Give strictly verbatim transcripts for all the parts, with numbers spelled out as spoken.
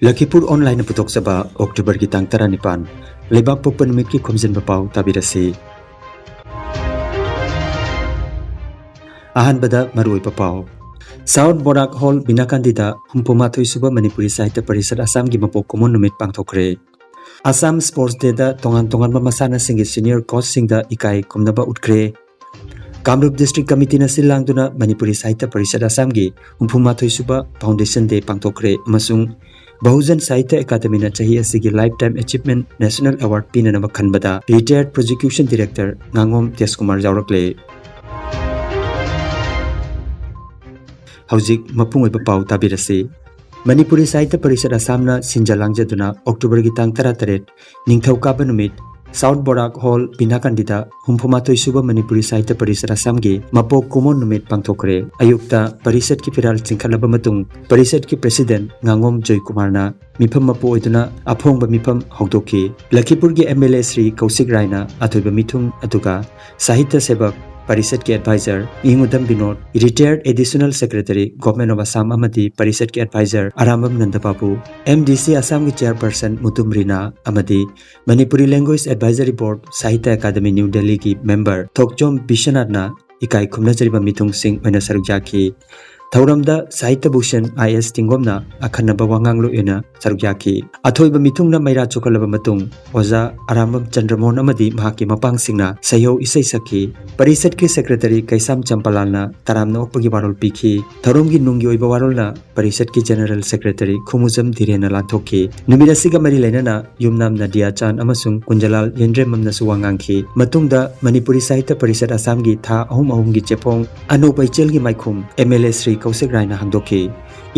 ꯂꯈꯤꯄꯨꯔ ꯑꯣꯟꯂꯥꯏꯟꯅ ꯄꯨꯊꯣꯛꯆꯕ ꯑꯣꯛꯇꯣꯕꯔꯒꯤ ꯇꯥꯡ ꯇꯔꯥꯅꯤꯄꯥꯟ, ꯂꯩꯕꯥꯛꯄꯣꯛꯄ ꯅꯨꯃꯤꯠꯀꯤ ꯈꯣꯝꯖꯤꯟꯕ ꯄꯥꯎ ꯇꯥꯕꯤꯔꯁꯤ꯫ ꯑꯍꯥꯟꯕꯗ ꯃꯔꯨꯑꯣꯏꯕ ꯄꯥꯎ꯫ ꯁꯥꯎꯠ ꯕꯣꯔꯥꯛ ꯍꯣꯜ ꯕꯤꯅꯥꯀꯥꯟꯗꯤꯗ ꯍꯨꯝꯐꯨ ꯃꯥꯊꯣꯏ ꯁꯨꯕ ꯃꯅꯤꯄꯨꯔꯤ ꯁꯥꯍꯤꯇ꯭ꯌ ꯄꯔꯤꯁꯠ ꯑꯁꯥꯝꯒꯤ ꯃꯄꯣꯛ ꯀꯨꯝꯑꯣꯟ ꯅꯨꯃꯤꯠ ꯄꯥꯡꯊꯣꯛꯈ꯭ꯔꯦ꯫ ꯑꯁꯥꯝ ꯁ꯭ꯄꯣꯔꯠꯁ ꯗꯦꯗ ꯇꯣꯉꯥꯟ ꯇꯣꯉꯥꯟꯕ ꯃꯁꯥꯟꯅꯁꯤꯡꯒꯤ ꯁꯤꯅꯤꯌꯔ ꯀꯣꯆꯁꯤꯡꯗ ꯏꯀꯥꯏ ꯈꯨꯝꯅꯕ ꯎꯠꯈ꯭ꯔꯦ꯫ ꯀꯥꯃꯔꯨꯞ ꯗꯤꯁꯇ꯭ꯔꯤꯛ ꯀꯃꯤꯇꯤꯅ ꯁꯤꯜ ꯂꯥꯡꯗꯨꯅ ꯃꯅꯤꯄꯨꯔꯤ ꯁꯥꯍꯤꯇ꯭ꯌ ꯄꯔꯤꯁꯠ ꯑꯁꯥꯝꯒꯤ ꯍꯨꯝꯐꯨ ꯃꯥꯊꯣꯏ ꯁꯨꯕ ꯐꯥꯎꯟꯗꯦꯁꯟ ꯗꯦ ꯄꯥꯡꯊꯣꯛꯈ꯭ꯔꯦ ꯑꯃꯁꯨꯡ ꯕꯍꯨꯖꯟ ꯁꯥꯍꯤꯇ꯭ꯌ ꯑꯦꯀꯥꯗꯃꯤꯅ ꯆꯍꯤ ꯑꯁꯤꯒꯤ lifetime achievement national award ꯄꯤꯅꯅꯕ ꯈꯟꯕꯗ ꯔꯤꯇꯥꯌꯔꯗ ꯄ꯭ꯔꯣꯁꯤꯀ꯭ꯌꯨꯁꯟ ꯗꯤꯔꯦꯛꯇꯔ ꯉꯥꯉꯣꯝ ꯇꯦꯖꯀꯨꯃꯥꯔ ꯌꯥꯎꯔꯛꯂꯦ꯫ ꯍꯧꯖꯤꯛ ꯃꯄꯨꯡ ꯑꯣꯏꯕ ꯄꯥꯎ ꯇꯥꯕꯤꯔꯁꯤ꯫ ꯃꯅꯤꯄꯨꯔꯤ ꯁꯥꯍꯤꯇ꯭ꯌ ꯄꯔꯤꯁꯠ ꯑꯁꯥꯝꯅ ꯁꯤꯟꯖ ꯂꯥꯡꯖꯗꯨꯅ ꯑꯣꯛꯇꯣꯕꯔꯒꯤ ꯇꯥꯡ ꯇꯔꯥꯇꯔꯦꯠ, ꯅꯤꯡꯊꯧꯀꯥꯕ ꯅꯨꯃꯤꯠ, ꯁꯥꯎꯠ ꯕꯣꯔꯥꯛ ꯍꯣꯜ ꯕꯤꯅꯥꯀꯥꯟꯗꯤꯗ ꯍꯨꯝꯐꯨ ꯃꯥꯊꯣꯏ ꯁꯨꯕ ꯃꯅꯤꯄꯨꯔꯤ ꯁꯥꯍꯤꯇ꯭ꯌ ꯄꯔꯤꯁꯠ ꯑꯁꯥꯝꯒꯤ ꯃꯄꯣꯛ ꯀꯨꯝꯑꯣꯟ ꯅꯨꯃꯤꯠ ꯄꯥꯡꯊꯣꯛꯈ꯭ꯔꯦ꯫ ꯑꯌꯨꯛꯇ ꯄꯔꯤꯁꯠꯀꯤ ꯐꯤꯔꯥꯜ ꯆꯤꯡꯈꯠꯂꯕ ꯃꯇꯨꯡ ꯄꯔꯤꯁꯠꯀꯤ ꯄ꯭ꯔꯦꯁꯤꯗꯦꯟꯠ ꯉꯥꯉꯣꯝ ꯖꯣꯏꯀꯨꯃꯥꯔꯅ ꯃꯤꯐꯝ ꯃꯄꯨ ꯑꯣꯏꯗꯨꯅ ꯑꯐꯣꯡꯕ ꯃꯤꯐꯝ ꯍꯧꯗꯣꯛꯈꯤ꯫ ꯂꯈꯤꯄꯨꯔꯒꯤ M L A Shri Kaushik ꯔꯥꯏꯅ ꯑꯊꯣꯏꯕ ꯃꯤꯊꯨꯡ, ꯑꯗꯨꯒ ꯁꯥꯍꯤꯇ꯭ꯌ ꯁꯦꯕꯛ ꯄꯔꯤꯁꯠꯀꯤ adviser Ingudam Binod, retired additional secretary, government of Assam ꯑꯃꯗꯤ ꯄꯔꯤꯁꯠꯀꯤ ꯑꯦꯗꯚꯥꯏꯖꯔ ꯑꯔꯥꯝꯕꯝ ꯅꯟꯗꯕꯥꯕꯨ, ꯑꯦꯝ ꯗꯤ ꯁꯤ ꯑꯁꯥꯝꯒꯤ ꯆꯦꯌꯔꯄꯔꯁꯟ ꯃꯨꯇꯨꯝ ꯔꯤꯅꯥ ꯑꯃꯗꯤ ꯃꯅꯤꯄꯨꯔꯤ ꯂꯦꯡꯒ꯭ꯋꯦꯖ ꯑꯦꯗꯚꯥꯏꯖꯔꯤ ꯕꯣꯔꯗ, ꯁꯥꯍꯤꯇ꯭ꯌ ꯑꯦꯀꯥꯗꯃꯤ ꯅ꯭ꯌꯨ ꯗꯦꯜꯂꯤꯒꯤ ꯃꯦꯝꯕꯔ ꯊꯣꯛꯆꯣꯝ ꯕꯤꯁ꯭ꯋꯅꯥꯊꯅ ꯏꯀꯥꯏ ꯈꯨꯝꯅꯖꯔꯤꯕ ꯃꯤꯊꯨꯡꯁꯤꯡ ꯑꯣꯏꯅ ꯁꯔꯨꯛ ꯌꯥꯈꯤ꯫ ꯊꯧꯔꯝꯗ ꯁꯥꯍꯤꯇ꯭ꯌ ꯚꯨꯁꯟ ꯑꯥꯏ ꯑꯦꯁ ꯇꯤꯡꯒꯣꯝꯅ ꯑꯈꯟꯅꯕ ꯋꯥꯉꯥꯡꯂꯣꯏ ꯑꯣꯏꯅ ꯁꯔꯨꯛ ꯌꯥꯈꯤ꯫ ꯑꯊꯣꯏꯕ ꯃꯤꯊꯨꯡꯅ ꯃꯩꯔꯥ ꯆꯨꯈꯠꯂꯕ ꯃꯇꯨꯡ ꯑꯣꯖꯥ ꯑꯔꯥꯝꯕꯝ ꯆꯟꯗ꯭ꯔꯃꯣꯍꯟ ꯑꯃꯗꯤ ꯃꯍꯥꯛꯀꯤ ꯃꯄꯥꯡꯁꯤꯡꯅ ꯁꯩꯍꯧ ꯏꯁꯩ ꯁꯛꯈꯤ꯫ ꯄꯔꯤꯁꯠꯀꯤ ꯁꯦꯀ꯭ꯔꯦꯇꯔꯤ ꯀꯩꯁꯥꯝ ꯆꯝꯄꯥꯂꯥꯜꯅ ꯇꯔꯥꯝꯅ ꯑꯣꯛꯄꯒꯤ ꯋꯥꯔꯣꯜ ꯄꯤꯈꯤ꯫ ꯊꯧꯔꯝꯒꯤ ꯅꯨꯡꯒꯤ ꯑꯣꯏꯕ ꯋꯥꯔꯣꯜꯅ ꯄꯔꯤꯁꯠꯀꯤ ꯖꯦꯅꯔꯦꯜ ꯁꯦꯀ꯭ꯔꯦꯇꯔꯤ ꯈꯨꯃꯨꯖꯝ ꯙꯤꯔꯦꯟꯅ ꯂꯥꯟꯊꯣꯛꯈꯤ꯫ ꯅꯨꯃꯤꯠ ꯑꯁꯤꯒ ꯃꯔꯤ ꯂꯩꯅꯅ ꯌꯨꯝꯅꯥꯝ ꯅꯗꯤꯌꯥ ꯆꯥꯟ ꯑꯃꯁꯨꯡ ꯀꯨꯟꯖꯂꯥꯜ ꯌꯦꯟꯗ꯭ꯔꯦꯝꯕꯝꯅꯁꯨ ꯋꯥ ꯉꯥꯡꯈꯤ꯫ ꯃꯇꯨꯡꯗ ꯃꯅꯤꯄꯨꯔꯤ ꯁꯥꯍꯤꯇ꯭ꯌ ꯄꯔꯤꯁꯠ ꯑꯁꯥꯝꯒꯤ ꯊꯥ ꯑꯍꯨꯝ ꯑꯍꯨꯝꯒꯤ ꯆꯦꯐꯣꯡ ꯑꯅꯧꯕ ꯏꯆꯦꯜꯒꯤ ꯃꯥꯏꯈꯨꯝ M L A Shri Kaushik ꯔꯥꯏꯅ ꯍꯥꯡꯗꯣꯛꯈꯤ꯫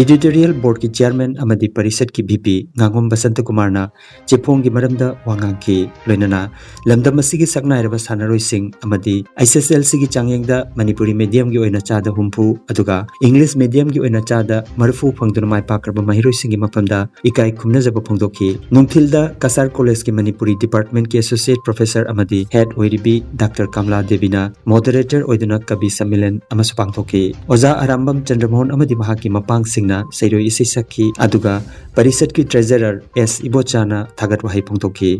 ꯏꯗꯤꯇꯣꯔꯤꯌꯦꯜ ꯕꯣꯔꯗꯀꯤ ꯆꯦꯌꯔꯃꯦꯟ ꯑꯃꯗꯤ ꯄꯔꯤꯁꯠꯀꯤ ꯚꯤ ꯄꯤ ꯉꯥꯉꯣꯝ ꯕꯁꯟꯇꯀꯨꯃꯥꯔꯅ ꯆꯦꯐꯣꯡꯒꯤ ꯃꯔꯝꯗ ꯋꯥ ꯉꯥꯡꯈꯤ꯫ ꯂꯣꯏꯅꯅ ꯂꯝꯗꯝ ꯑꯁꯤꯒꯤ ꯁꯛꯅꯥꯏꯔꯕ ꯁꯥꯟꯅꯔꯣꯏꯁꯤꯡ ꯑꯃꯗꯤ ꯑꯩꯆ ꯑꯦꯁ ꯑꯦꯜ ꯁꯤꯒꯤ ꯆꯥꯡꯌꯦꯡꯗ ꯃꯅꯤꯄꯨꯔꯤ ꯃꯦꯗꯤꯌꯝꯒꯤ ꯑꯣꯏꯅ ꯆꯥꯗ ꯍꯨꯝꯐꯨ, ꯑꯗꯨꯒ ꯏꯪꯂꯤꯁ ꯃꯦꯗꯤꯌꯝꯒꯤ ꯑꯣꯏꯅ ꯆꯥꯗ ꯃꯔꯤꯐꯨ ꯐꯪꯗꯨꯅ ꯃꯥꯏ ꯄꯥꯛꯈ꯭ꯔꯕ ꯃꯍꯩꯔꯣꯏꯁꯤꯡꯒꯤ ꯃꯐꯝꯗ ꯏꯀꯥꯏ ꯈꯨꯝꯅꯖꯕ ꯐꯣꯡꯗꯣꯛꯈꯤ꯫ ꯅꯨꯡꯊꯤꯜꯗ ꯀꯁꯥꯔ ꯀꯣꯂꯦꯖꯀꯤ ꯃꯅꯤꯄꯨꯔꯤ ꯗꯤꯄꯥꯔꯠꯃꯦꯟꯠꯀꯤ ꯑꯦꯁꯣꯁꯤꯌꯦꯠ ꯄ꯭ꯔꯣꯐꯦꯁꯔ ꯑꯃꯗꯤ ꯍꯦꯗ ꯑꯣꯏꯔꯤꯕꯤ ꯗꯥꯛꯇꯔ ꯀꯃꯂꯥ ꯗꯦꯕꯤꯅ ꯃꯣꯗꯔꯦꯇꯔ ꯑꯣꯏꯗꯨꯅ ꯀꯕꯤ ꯁꯝꯃꯦꯂꯟ ꯑꯃꯁꯨ ꯄꯥꯡꯊꯣꯛꯈꯤ꯫ ꯑꯣꯖꯥ ꯑꯔꯥꯝꯕꯝ ꯆꯟꯗ꯭ꯔꯃꯣꯍꯟ ꯑꯃꯗꯤ ꯃꯍꯥꯛꯀꯤ ꯃꯄꯥꯡꯁꯤꯡꯅ ꯁꯩꯔꯣꯏ ꯏꯁꯩ ꯁꯛꯈꯤ, ꯑꯗꯨꯒ ꯄꯔꯤꯁꯠꯀꯤ treasurer ꯑꯦꯁ ꯏꯕꯣꯆꯥꯅ ꯊꯥꯒꯠ ꯋꯥꯍꯩ ꯐꯣꯡꯗꯣꯛꯈꯤ꯫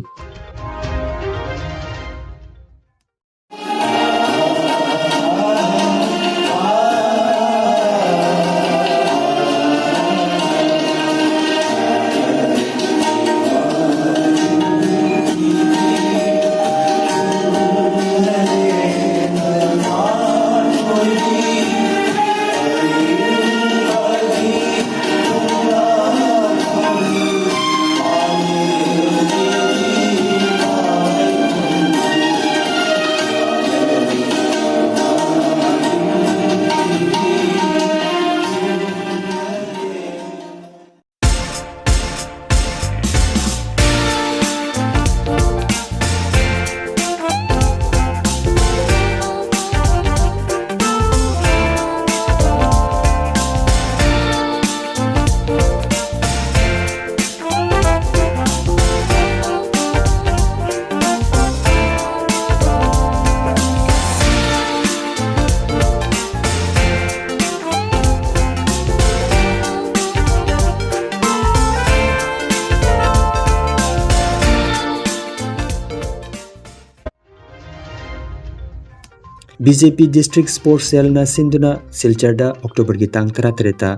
BJP District Sports Cellꯅ ꯁꯤꯟꯗꯨꯅ ꯁꯤꯜꯆꯔꯗ ꯑꯣꯛꯇꯣꯕꯔꯒꯤ ꯇꯥꯡ ꯇꯔꯥꯇꯔꯦꯠꯇ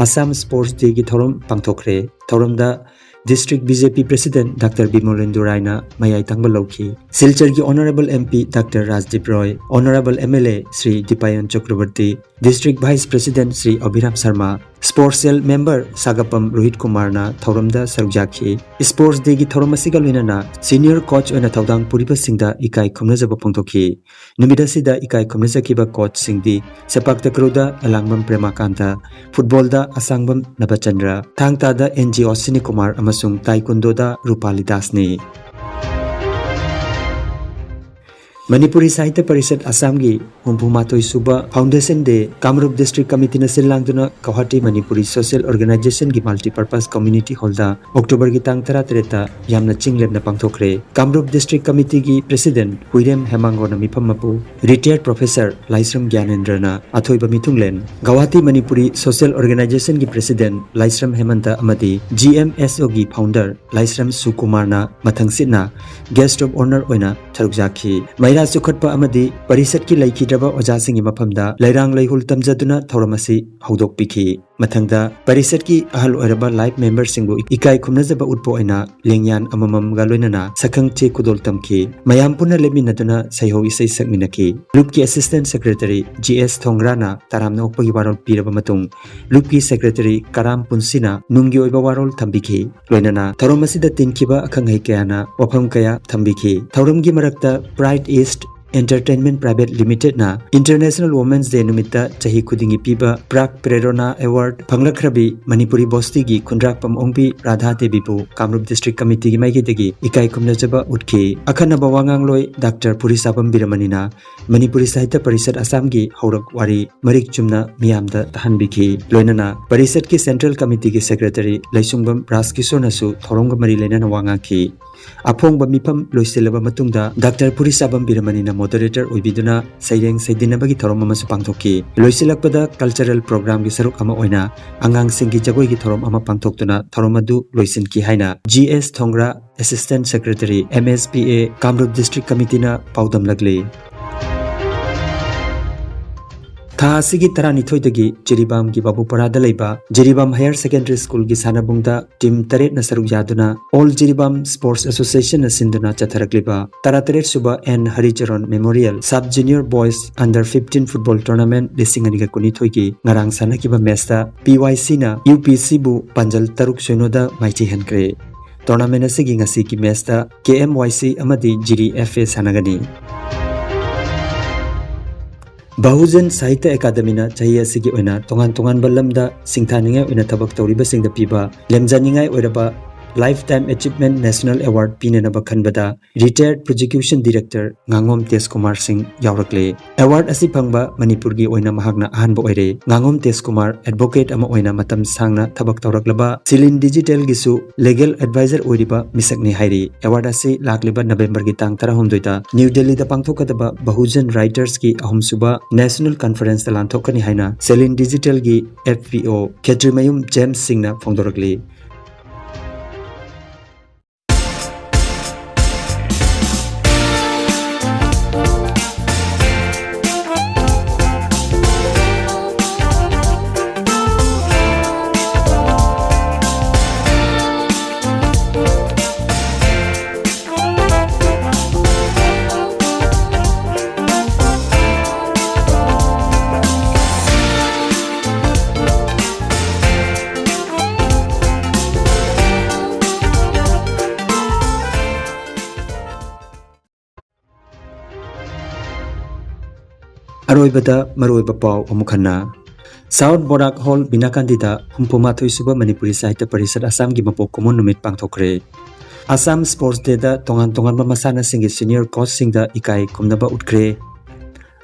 Assam Sports Dayꯒꯤ ꯊꯧꯔꯝ ꯄꯥꯡꯊꯣꯛꯈ꯭ꯔꯦ꯫ ꯊꯧꯔꯝꯗ District BJP President Doctor ꯕꯤꯃꯣꯂꯦꯟꯗꯨ ꯔꯥꯏꯅ ꯃꯌꯥꯏ ꯊꯪꯕ ꯂꯧꯈꯤ꯫ ꯁꯤꯜꯆꯔꯒꯤ Honourable MP Doctor ꯔꯥꯖꯗꯤꯞ ꯔꯣꯏ, Honourable MLA Shri ꯗꯤꯄꯥꯌꯟ ꯆꯀ꯭ꯔꯕꯔꯇꯤ, District Vice President Shri ꯑꯚꯤꯔꯥꯝ Sharma, Sports Cell Member ꯁꯥꯒꯄꯝ Rohit ꯀꯨꯃꯥꯔꯅ ꯊꯧꯔꯝꯗ ꯁꯔꯨꯛ ꯌꯥꯈꯤ꯫ Sports Dayꯒꯤ ꯊꯧꯔꯝ ꯑꯁꯤꯒ ꯂꯣꯏꯅꯅ senior coach ꯑꯣꯏꯅ ꯊꯧꯗꯥꯡ ꯄꯨꯔꯤꯕꯁꯤꯡꯗ ꯏꯀꯥꯏ ꯈꯨꯝꯅꯖꯕ ꯐꯣꯡꯗꯣꯛꯈꯤ꯫ ꯅꯨꯃꯤꯠ ꯑꯁꯤꯗ ꯏꯀꯥꯏ ꯈꯨꯝꯅꯖꯈꯤꯕ coachꯁꯤꯡꯗꯤ ꯁꯦꯄꯥꯛ ꯇꯀ꯭ꯔꯨꯗ ꯑꯦꯂꯥꯡꯕꯝ ꯄ꯭ꯔꯦꯃꯥꯀꯥꯟꯇ, footballꯗ ꯑꯁꯥꯡꯕꯝ ꯅꯕꯆꯟꯗ꯭ꯔ, ꯊꯥꯡ ꯇꯥꯗ NG ꯑꯣꯁꯤꯅꯤ ꯀꯨꯃꯥꯔ ꯑꯃꯁꯨꯡ taekwondoꯗ ꯔꯨꯄꯥꯂꯤ ꯗꯥꯁꯅꯤ꯫ ꯃꯅꯤꯄꯨꯔꯤ ꯁꯥꯍꯤꯇ꯭ꯌ ꯄꯔꯤꯁꯠ ꯑꯁꯥꯝꯒꯤ ꯍꯨꯝꯐꯨ ꯃꯥꯊꯣꯏ ꯁꯨꯕ Foundation Day ꯀꯥꯃꯔꯨꯞ District Committeeꯅ ꯁꯤꯜ ꯂꯥꯡꯗꯨꯅ Guwahati Manipuri Social Organizationꯒꯤ Multipurpose Community Hallꯗ Octoberꯒꯤ ꯇꯥꯡ ꯇꯔꯥꯇꯔꯦꯠꯇ ꯌꯥꯝꯅ ꯆꯤꯡ ꯂꯦꯝꯅ ꯄꯥꯡꯊꯣꯛꯈ꯭ꯔꯦ꯫ ꯀꯥꯃꯔꯨꯞ District Committeeꯒꯤ President ꯍꯨꯏꯔꯦꯝ ꯍꯦꯃꯥꯡꯒꯣꯅ ꯃꯤꯐꯝ ꯃꯄꯨ Retired Professor ꯂꯥꯏꯁ꯭ꯔꯝ ꯒ꯭ꯌꯥꯅꯦꯟꯗ꯭ꯔꯅ ꯑꯊꯣꯏꯕ ꯃꯤꯊꯨꯡꯂꯦꯟ꯫ ꯒꯧꯍꯥꯇꯤ ꯃꯅꯤꯄꯨꯔꯤ Social Organizationꯒꯤ President ꯂꯥꯏꯁ꯭ꯔꯝ ꯍꯦꯃꯟꯇ ꯑꯃꯗꯤ GMSOꯒꯤ Founder Laishram ꯁꯨꯀꯨꯃꯥꯔꯅ ꯃꯊꯪꯁꯤꯠꯅ Guest of Honour ꯑꯣꯏꯅ ꯁꯔꯨꯛ ꯌꯥꯈꯤ꯫ ꯃꯩꯔꯥ ꯆꯨꯈꯠꯄ ꯑꯃꯗꯤ ꯄꯔꯤꯁꯠꯀꯤ ꯂꯩꯈꯤꯗ꯭ꯔꯕ ꯑꯣꯖꯥꯁꯤꯡꯒꯤ ꯃꯐꯝꯗ ꯂꯩꯔꯥꯡ ꯂꯩꯍꯨꯜ ꯇꯝꯖꯗꯨꯅ ꯊꯧꯔꯝ ꯑꯁꯤ ꯍꯧꯗꯣꯛꯄꯤꯈꯤ꯫ ꯃꯊꯪꯗ ꯄꯔꯤꯁꯠꯀꯤ ꯑꯍꯜ ꯑꯣꯏꯔꯕ Life Memberꯁꯤꯡꯕꯨ ꯏꯀꯥꯏ ꯈꯨꯝꯅꯖꯕ ꯎꯠꯄ ꯑꯣꯏꯅ ꯂꯦꯡꯌꯥꯟ ꯑꯃꯃꯝꯒ ꯂꯣꯏꯅꯅ ꯁꯛꯈꯪ ꯆꯦ ꯈꯨꯗꯣꯜ ꯇꯝꯈꯤ꯫ ꯃꯌꯥꯝ ꯄꯨꯟꯅ ꯂꯦꯞꯃꯤꯟꯅꯗꯨꯅ ꯁꯩꯍꯧ ꯏꯁꯩ ꯁꯛꯃꯤꯟꯅꯈꯤ꯫ ꯂꯨꯞꯀꯤ Assistant Secretary GS ꯊꯣꯡꯒ꯭ꯔꯥꯅ ꯇꯔꯥꯝꯅ ꯑꯣꯛꯄꯒꯤ ꯋꯥꯔꯣꯜ ꯄꯤꯔꯕ ꯃꯇꯨꯡ, ꯂꯨꯞꯀꯤ Secretary ꯀꯔꯥꯝ ꯄꯨꯟꯁꯤꯅ ꯅꯨꯡꯒꯤ ꯑꯣꯏꯕ ꯋꯥꯔꯣꯜ ꯊꯝꯕꯤꯈꯤ꯫ ꯂꯣꯏꯅꯅ ꯊꯧꯔꯝ ꯑꯁꯤꯗ ꯇꯤꯟꯈꯤꯕ ꯑꯈꯪ ꯑꯍꯩ ꯀꯌꯥꯅ ꯋꯥꯐꯝ ꯀꯌꯥ ꯊꯝꯕꯤꯈꯤ꯫ ꯊꯧꯔꯝꯒꯤ ꯃꯔꯛꯇ Pride East Entertainment Private Limitedꯅ International Women's Day ꯅꯨꯃꯤꯠꯇ ꯆꯍꯤ ꯈꯨꯗꯤꯡꯒꯤ ꯄꯤꯕ Prag Prerona Award ꯐꯪꯂꯛꯈ꯭ꯔꯕꯤ ꯃꯅꯤꯄꯨꯔꯤ ꯕꯣꯁꯇꯤꯒꯤ ꯈꯨꯟꯗ꯭ꯔꯥꯛꯄꯝ ꯑꯣꯡꯕꯤ ꯔꯥꯙꯥ ꯗꯦꯕꯤꯕꯨ ꯀꯥꯃꯔꯨꯞ District Committeeꯒꯤ ꯃꯥꯏꯀꯩꯗꯒꯤ ꯏꯀꯥꯏ ꯈꯨꯝꯅꯖꯕ ꯎꯠꯈꯤ꯫ ꯑꯈꯟꯅꯕ ꯋꯥꯉꯥꯡꯂꯣꯏ ꯗꯥꯛꯇꯔ ꯄꯨꯔꯤꯁꯥꯕꯝ ꯕꯤꯔꯃꯅꯤꯅ ꯃꯅꯤꯄꯨꯔꯤ ꯁꯥꯍꯤꯇ꯭ꯌ ꯄꯔꯤꯁꯠ ꯑꯁꯥꯝꯒꯤ ꯍꯧꯔꯛ ꯋꯥꯔꯤ ꯃꯔꯤꯛ ꯆꯨꯝꯅ ꯃꯤꯌꯥꯝꯗ ꯇꯥꯍꯟꯕꯤꯈꯤ꯫ ꯂꯣꯏꯅꯅ ꯄꯔꯤꯁꯠꯀꯤ Central Committeeꯒꯤ Secretary ꯂꯩꯁꯨꯡꯕꯝ ꯔꯥꯖꯀꯤꯁꯣꯔꯅꯁꯨ ꯊꯧꯔꯝꯒ ꯃꯔꯤ ꯂꯩꯅꯅ ꯋꯥ ꯉꯥꯡꯈꯤ꯫ ꯑꯐꯣꯡꯕ ꯃꯤꯐꯝ ꯂꯣꯏꯁꯤꯜꯂꯕ ꯃꯇꯨꯡꯗ ꯗꯥꯛꯇꯔ ꯄꯨꯔꯤꯁꯥꯕꯝ ꯕꯤꯔꯃꯅꯤꯅ moderator ꯑꯣꯏꯕꯤꯗꯨꯅ ꯁꯩꯔꯦꯡ ꯁꯩꯗꯤꯟꯅꯕꯒꯤ ꯊꯧꯔꯝ ꯑꯃꯁꯨ ꯄꯥꯡꯊꯣꯛꯈꯤ꯫ ꯂꯣꯏꯁꯤꯜꯂꯛꯄꯗ cultural programꯒꯤ ꯁꯔꯨꯛ ꯑꯃ ꯑꯣꯏꯅ ꯑꯉꯥꯡꯁꯤꯡꯒꯤ ꯖꯒꯣꯏꯒꯤ ꯊꯧꯔꯝ ꯑꯃ ꯄꯥꯡꯊꯣꯛꯇꯨꯅ ꯊꯧꯔꯝ ꯑꯗꯨ ꯂꯣꯏꯁꯤꯟꯈꯤ ꯍꯥꯏꯅ GS ꯊꯣꯡꯒ꯭ꯔꯥ, Assistant Secretary, MSPA, ꯀꯥꯃꯔꯨꯞ District Committeeꯅ ꯄꯥꯎꯗꯝꯂꯛꯂꯤ꯫ ꯊꯥ ꯑꯁꯤꯒꯤ ꯇꯔꯥꯅꯤꯊꯣꯏꯗꯒꯤ ꯖꯤꯔꯤꯕꯥꯝꯒꯤ ꯕꯥꯕꯨꯄꯔꯥꯗ ꯂꯩꯕ ꯖꯤꯔꯤꯕꯥꯝ Higher Secondary Schoolꯒꯤ ꯁꯥꯟꯅꯕꯨꯡꯗ team ꯇꯔꯦꯠꯅ ꯁꯔꯨꯛ ꯌꯥꯗꯨꯅ All Jiribam Sports Associationꯅ ꯁꯤꯟꯗꯨꯅ ꯆꯠꯊꯔꯛꯂꯤꯕ ꯇꯔꯥꯇꯔꯦꯠ ꯁꯨꯕ N ꯍꯔꯤꯆꯔꯟ Memorial Sub Junior Boys Under fifteen Football Tournament ꯂꯤꯁꯤꯡ ꯑꯅꯤꯒ ꯀꯨꯟꯅꯤꯊꯣꯏꯒꯤ ꯉꯔꯥꯡ ꯁꯥꯟꯅꯈꯤꯕ matchꯇ PYCꯅ UPCꯕꯨ ꯄꯥꯟꯖꯜ ꯇꯔꯨꯛ ꯁꯤꯅꯣꯗ ꯃꯥꯏꯊꯤꯍꯟꯈ꯭ꯔꯦ꯫ Tournament ꯑꯁꯤꯒꯤ ꯉꯁꯤꯒꯤ matchꯇ KMYC ꯑꯃꯗꯤ ꯖꯤꯔꯤ FA ꯁꯥꯟꯅꯒꯅꯤ꯫ ꯕꯍꯨꯖꯟ ꯁꯥꯍꯤꯇ꯭ꯌ ꯑꯦꯀꯥꯗꯃꯤꯅ ꯆꯍꯤ ꯑꯁꯤꯒꯤ ꯑꯣꯏꯅ ꯇꯣꯉꯥꯟ ꯇꯣꯉꯥꯟꯕ ꯂꯝꯗ ꯁꯤꯡꯊꯥꯅꯤꯡꯉꯥꯏ ꯑꯣꯏꯅ ꯊꯕꯛ ꯇꯧꯔꯤꯕꯁꯤꯡꯗ ꯄꯤꯕ ꯂꯦꯝꯖꯅꯤꯡꯉꯥꯏ ꯑꯣꯏꯔꯕ Lifetime Achievement National Award ꯄꯤꯅꯅꯕ ꯈꯟꯕꯗ retired Prosecution Director ꯉꯥꯉꯣꯝ ꯇꯦꯖ ꯀꯨꯃꯥꯔ ꯁꯤꯡ ꯌꯥꯎꯔꯛꯂꯦ꯫ Award ꯑꯁꯤ ꯐꯪꯕ ꯃꯅꯤꯄꯨꯔꯒꯤ ꯑꯣꯏꯅ ꯃꯍꯥꯛꯅ ꯑꯍꯥꯟꯕ ꯑꯣꯏꯔꯦ꯫ ꯉꯥꯉꯣꯝ ꯇꯦꯖ ꯀꯨꯃꯥꯔ advocate ꯑꯃ ꯑꯣꯏꯅ ꯃꯇꯝ ꯁꯥꯡꯅ ꯊꯕꯛ ꯇꯧꯔꯛꯂꯕ ꯁꯤꯂꯤꯟ ꯗꯤꯖꯤꯇꯦꯜꯒꯤꯁꯨ legal advisor ꯑꯣꯏꯔꯤꯕ ꯃꯤꯁꯛꯅꯤ ꯍꯥꯏꯔꯤ꯫ Award ꯑꯁꯤ ꯂꯥꯛꯂꯤꯕ ꯅꯕꯦꯝꯕꯔꯒꯤ ꯇꯥꯡ ꯇꯔꯥꯍꯨꯝꯗꯣꯏꯗ ꯅ꯭ꯌꯨ ꯗꯦꯜꯂꯤꯗ ꯄꯥꯡꯊꯣꯛꯀꯗꯕ ꯕꯍꯨꯖꯟ ꯔꯥꯏꯇꯔꯁꯀꯤ ꯑꯍꯨꯝꯁꯨꯕ National Conferenceꯇ ꯂꯥꯟꯊꯣꯛꯀꯅꯤ ꯍꯥꯏꯅ ꯁꯦꯂꯤꯟ ꯗꯤꯖꯤꯇꯦꯜꯒꯤ F P O ꯈꯦꯇ꯭ꯔꯤꯃꯌꯨꯝ ꯖꯦꯝꯁ ꯁꯤꯡꯅ ꯐꯣꯡꯗꯣꯔꯛꯂꯤ꯫ ꯑꯔꯣꯏꯕꯗ ꯃꯔꯨꯑꯣꯏꯕ ꯄꯥꯎ ꯑꯃꯨꯛ ꯍꯟꯅ꯫ South Borak Hall ꯕꯤꯅꯥꯀꯥꯟꯗꯤꯗ ꯍꯨꯝꯐꯨ ꯃꯥꯊꯣꯏ ꯁꯨꯕ ꯃꯅꯤꯄꯨꯔꯤ ꯁꯥꯍꯤꯇ꯭ꯌ ꯄꯔꯤꯁꯠ ꯑꯁꯥꯝꯒꯤ ꯃꯄꯣꯛ ꯀꯨꯝꯑꯣꯟ ꯅꯨꯃꯤꯠ ꯄꯥꯡꯊꯣꯛꯈ꯭ꯔꯦ꯫ ꯑꯁꯥꯝ Sports Dayꯗ ꯇꯣꯉꯥꯟ ꯇꯣꯉꯥꯟꯕ ꯃꯁꯥꯟꯅꯁꯤꯡꯒꯤ senior coachꯁꯤꯡꯗ ꯏꯀꯥꯏ ꯈꯨꯝꯅꯕ ꯎꯠꯈ꯭ꯔꯦ꯫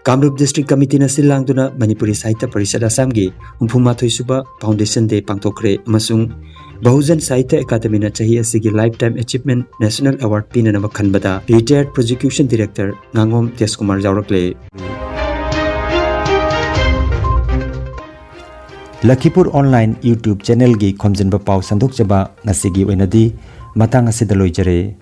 ꯀꯥꯃꯔꯨꯞ District Committeeꯅ ꯁꯤꯜ ꯂꯥꯡꯗꯨꯅ ꯃꯅꯤꯄꯨꯔꯤ ꯁꯥꯍꯤꯇ꯭ꯌ ꯄꯔꯤꯁꯠ ꯑꯁꯥꯝꯒꯤ ꯍꯨꯝꯐꯨ ꯃꯥꯊꯣꯏ ꯁꯨꯕ Foundation Day ꯄꯥꯡꯊꯣꯛꯈ꯭ꯔꯦ ꯑꯃꯁꯨꯡ ꯕꯍꯨꯖꯟ ꯁꯥꯍꯤꯇ꯭ꯌ ꯑꯦꯀꯥꯗꯃꯤꯅ ꯆꯍꯤ ꯑꯁꯤꯒꯤ Lifetime Achievement National Award ꯄꯤꯅꯅꯕ ꯈꯟꯕꯗ retired Prosecution Director ꯉꯥꯉꯣꯝ ꯇꯦꯖꯀꯨꯃꯥꯔ ꯌꯥꯎꯔꯛꯂꯦ꯫ ꯂꯈꯤꯄꯨꯔ Online YouTube channelꯒꯤ ꯈꯣꯝꯖꯤꯟꯕ ꯄꯥꯎ ꯁꯟꯗꯣꯛꯆꯕ ꯉꯁꯤꯒꯤ ꯑꯣꯏꯅꯗꯤ ꯃꯇꯥꯡ ꯑꯁꯤꯗ ꯂꯣꯏꯖꯔꯦ꯫